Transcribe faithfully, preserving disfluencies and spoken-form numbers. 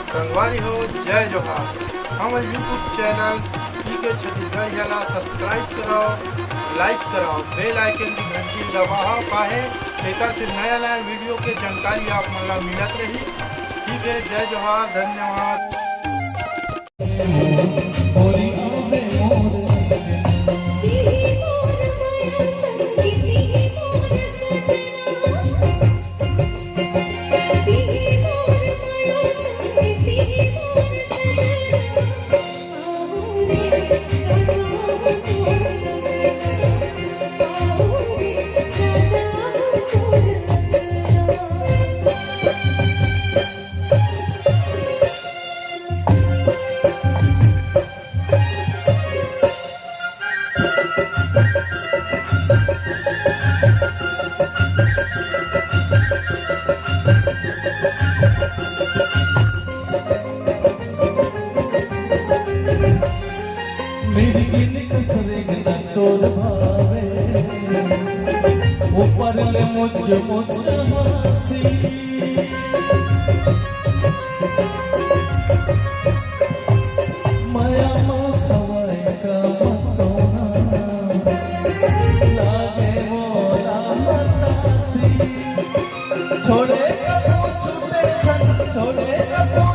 संगवारी हो, जय जोहार। हमर YouTube चैनल पीके छत्तीसगढ़िया ला सब्सक्राइब करव, लाइक करव, बेल आइकन की घंटी दबाव, काहे एकर से नया नया वीडियो के जानकारी आप मन ला मिलत रही। ठीक है, जय जोहार, धन्यवाद। मिर्गिन कस रेंगना तोर भावे, ऊपर ले मुच मुच हाँसी। मया मा खवाए का मकोना, लागे मोला हतासी। छोड़े कभू छूटे छन, छोड़े कभू